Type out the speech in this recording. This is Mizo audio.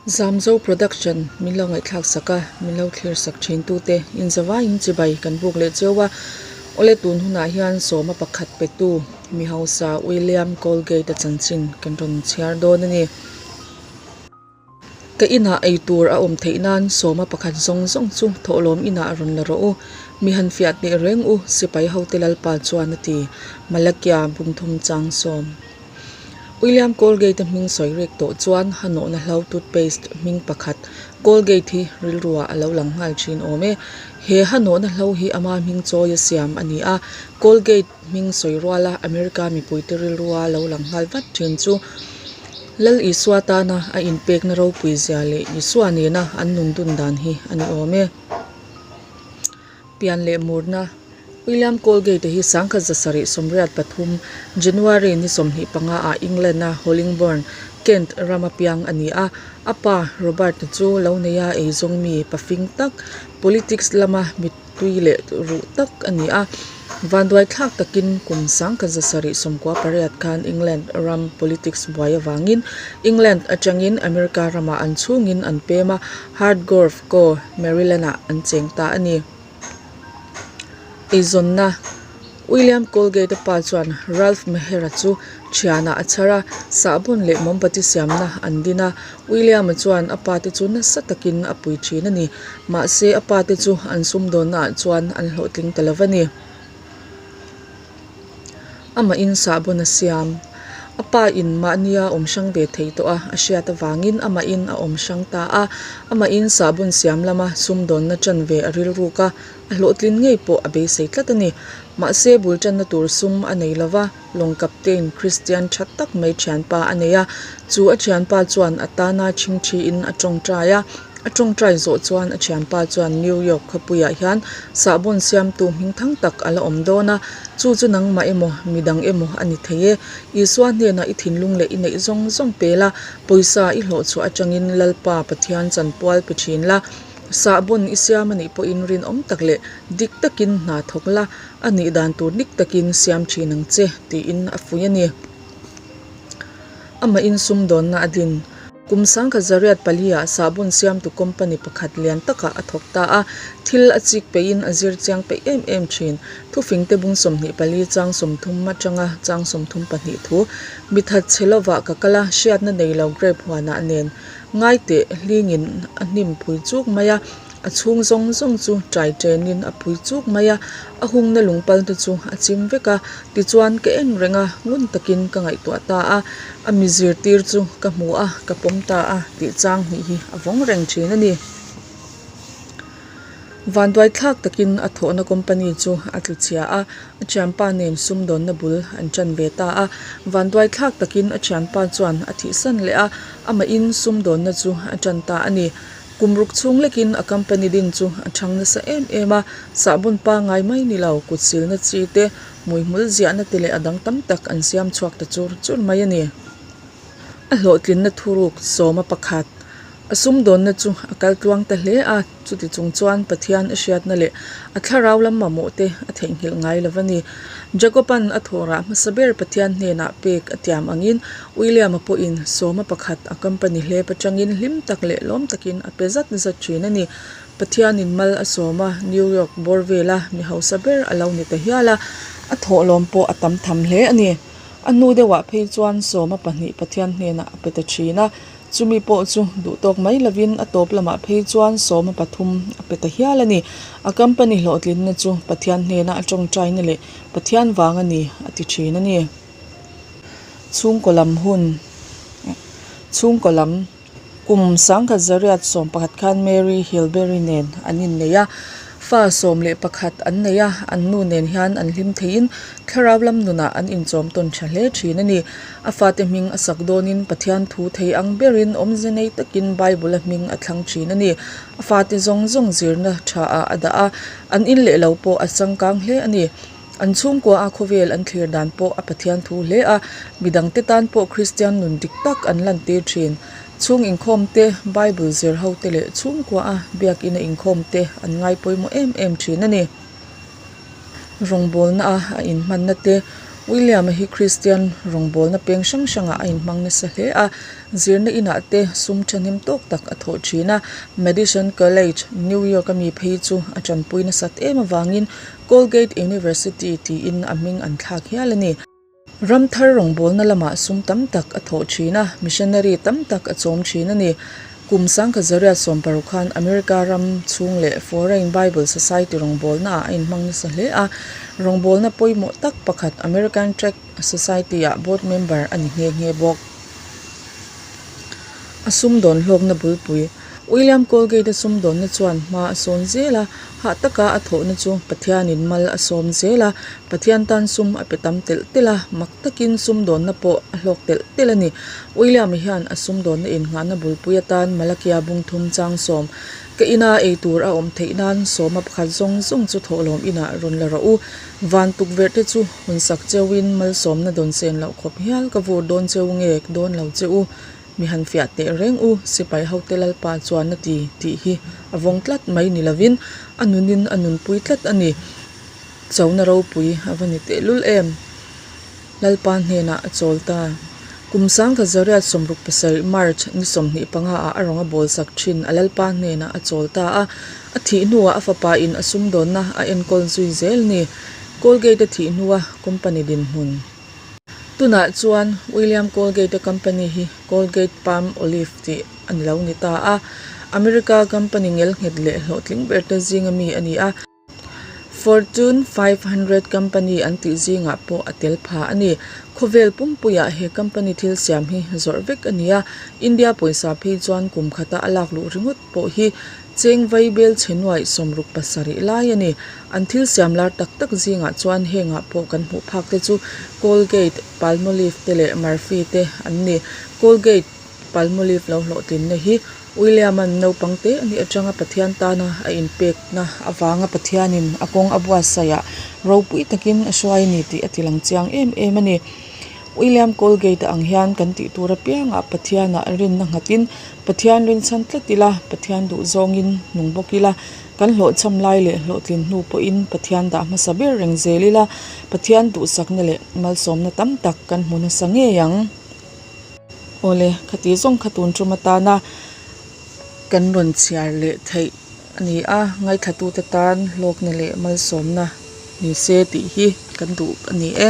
Zamzo Production min lo ngaihthlak sak a, min lo thlir sak thin tute inzavaiin chibai kan buk leh cheu a. Awle tun hunah hian sawma pakhat petu mi hausa William Colgate-a chanchin kan rawn chhiar dawn a ni. Ka inah ei tur a awm theih nan sawma pakhat zawng zawng chu thawhlawm inah rawn la rawh u. Mi han fiah teh reng u, sipai hote Lalpa chuan a ti, Malakia bungthum chang sawm. William Colgate-a hming sawi rek tawh chuan ha nawhna hlo toothpaste hming pakhat Colgate hi rilruah a lo lang nghal thin awm e. He ha nawhna hlo hi ama hming chawi a siam a ni a, Colgate hming sawi ruala America mipuite rilrua lo lang nghal vat thin chu Lal Isua tana a inpekna ropui zia leh Isua nena an nun dun dan hi a ni awm e. Pian leh murna, William Colgate-a hi 1773, January ni 25 ah England-a Hollingbourne, Kent rama piang a ni a. A pa, Robert-a chu lo neia eizawng mi pafing tak, politics lama mittui leh ruh tak a ni a. Vanduai thlak takin kum 1798 khan England ram politics buai avangin England atangin America ramah an chhungin an pem a, Hardgrove Co. Maryland-ah an cheng ta a ni. Eizawnna, William Colgate-a pa chuan Ralph Meher-a chu thianah a chhar a, sahbawn leh mawmbati siamna an din a. William-a chuan a pate chu nasa takin a pui thin a ni. Mahse, a pate chu an sumdawnnaah chuan an hlawhtling ta lo va ni. Amahin sahbawn a siam. A pa in mahnia awm hrang ve thei tawh a, a hriat avangin amahin a awm hrang ta a. Amahin sahbawn siam lama sumdawnna ṭan ve a rilruk a, a hlawhtlin ngei pawh a beisei tlat a ni. Mahse bul ṭanna tur sum a nei lo va, lawng captain Kristian ṭha tak mai ṭhianpa a nei a. Chu a ṭhianpa chuan a tana ṭhingṭhiin a ṭawngṭai a. A tawngtai zawh chuan a thianpa chuan New York khawpuiah hian sahbawn siamtu hming thang tak a la awm dawn a, chu chu nangmah emaw midang emaw a ni thei e. Isua hnenah i thinlung leh i neih zawng zawng pe la, pawisa i hlawh chhuah atangin Lalpa Pathian chanpual pe thin la, sahbawn i siam a nih pawhin rinawm tak leh dik takin hna thawk la, a nih dan tur dik takin siam thin ang che, tiin a fuih a ni. Amahin sumdawnna a din. Kum 1904 ah sahbawn siamtu company pakhat lian takah a thawk ta a, thil a chik peihin a zir chiang peih em em thin. Thufingte bung 24 chang 30 atanga chang 32 thu, Mi that chhe lovah ka kal a, hriatna nei lo grape huanah nen ngai teh hlingin a hnim phui chuk mai a. A chhung zawng zawng chu ṭai ṭenin a phui chuk mai a, a hungna lungpal te chu a chim vek a. Tichuan ka en reng a, ngun takin ka ngaihtuah ta a, a mi zirtir chu ka hmu a, ka pawm ta a tih chang hnih hi a vawng reng ṭhin a ni. Vanduai thlak takin a thawhna company chu a tlu chhia a, a thianpa nen sumdawnna bul an ṭan ve ta a. Vanduai thlak takin a thianpa chuan a thihsan leh a, amahin sumdawnna chu a ṭan ta a ni. Kum ruk chhung lekin a company din chu a chhang nasa em em a, sahbawn pangngai mai ni lo, kut silna chi te, hmuihmul ziahna te leh a dang tam tak an siam chhuak ta chur chur mai a ni. A hlawhtlinna thuruk sawma pakhat, a sumdawnna chu a kal tluang ta hle a, chuti chung chuan Pathian a hriatna leh a thlarau lam mamawh te a theihnghilh ngai lo a ni. Jacob-a'n a thawhrah hmasa ber Pathian hnenah pek a tiam angin William-a pawhin sawma pakhat a company hlep atangin hlim tak leh lawm takin a pe zat zat thin a ni. Pathianin mal a sawm a, New York bawr vela mi hausa ber a lo ni ta hial a, a thawhlawm pawh a tam tham hle a ni. A hnu deuhah phei chuan sawma pahnih Pathian hnenah a pe ta thin a, chumi pawh chu duh tawk mai lovin a tawp lamah phei chuan sawma pathum a pe ta hial a ni. A company hlawhtlinna chu Pathian hnena a tawngtaina leh Pathian vang a ni a ti thin a ni. Chhungkaw lam hun Chhungkaw lam kum 1911 khan Mary Hilberry nen an innei a, fa 11 an nei a, an nu nen hian an hlim theihin thlarau lam nunah an inchawm tawn tha hle thin a ni. A fate hming a sak dawnin Pathian thu thei ang berin awmze nei takin Bible-a hming a thlang thin a ni. A fate zawng zawng zirna tha ah a dah a, an in leh lo pawh a changkang hle a ni. An chhungkua a khawvel an thlir dan pawh a Pathian thu hle a, midangte tan pawh Kristian nun dik tak an lantir thin. Chhung inkhawm te, Bible zir ho te leh chhungkua a biakina inkhawm te an ngai pawimawh em em thin a ni. Rawngbawlna a a inhmanna te, William-a hi Kristian rawngbawlna peng hrang hrangah a inhmang nasa hle a, zirna inah te sum thahnem tawk tak a thawh thin a. Madison College, New York a mi phei chu a tanpui nasat em avangin Colgate University tiin a hming an thlak hial a ni. Ramthar rawngbawlna lamah sum tam tak a thawh thin a, missionary tam tak a chawm thin a ni. Kum sangkhat zariat sawmparuk khan America ram chhung leh Foreign Bible Society rawngbawlnaah a inhmang nasa hle a, rawngbawlna pawimawh tak pakhat American Tract Society-ah board member a ni nghe nghe bawk. A sumdawn hlawkna bulpui. William Colgate-a sumdawnna chuan hma a sawn zel a, hah taka a thawhna chu Pathianin mal a sawm zel a, Pathian tan sum a pe tam telh telh a, mak takin sumdawnna pawh a hlawk telh telh a ni. William-a hian a sumdawnna innghahna bulpui atan Malakia bungthum changsawm, Ka ina ei tur a awm theih nan sawma pakhat zawng zawng chu thawhlawm inah rawn la rawh u. Van tukverh te chu hunsak cheuin malsawmna dawn sen loh khawp hial ka vur dawn cheu nge dawn lo che u. Mi han fiah teh reng u, sipai hote Lalpa chuan a ti tih hi a vawng tlat mai ni lovin a nunin a nunpui tlat a ni. Chona ropui a va ni tehlul em? Lalpa hnenah a chawl ta. Kum sangkhat zariat 67 March ni 25 ah a rawn a bawlsak thin a Lalpa hnenah a chawl ta a, a thih hnuah a fapa in a sumdawnna a enkawl zui zel ni. Colgate a thih hnua company dinhmun. Tunah chuan William Colgate-a company hi Colgate Palm Olive tih a ni lo ni ta a, America company ngelnghet leh hlawhtling berte zinga mi a ni a. Fortune 500 company an tih zingah pawh a tel pha a ni. Khawvel pumpuiah he company thil siam hi zawrh vek a ni a, India pawisa phei chuan kum khata a lak luh ringawt pawh hi Cheng vai bel chhe nuaih 67 lai a ni. An thil siam lar tak tak zingah chuan hengah pawh kan hmuh phak te chu Colgate, Palmolive te leh Murphy te an ni. Colgate, Palmolive lo hlawhtlinna hi William-a'n naupang te a nih atanga Pathian tana a inpekna avanga Pathianin a kawng a buatsaihah ropui takin a hruai a ni tih a tilang chiang em em a ni. William Colgate-a ang hian kan tih tur apiangah Pathianah rinna nghatin Pathian rinchhan tlat ila, Pathian duh zawngin nung bawk ila, kan hlawhchham lai leh hlawhtlin hnu pawhin Pathian dah hmasa ber reng zel ila, Pathian duhsakna leh malsawmna tam tak kan hmu nasa ngei ang. Awle, khati zawng kha tun tum atana kan rawn chhiar leh theih a ni a, ngaithlatute tan hlawkna leh malsawmna ni se tih hi kan duh a ni e.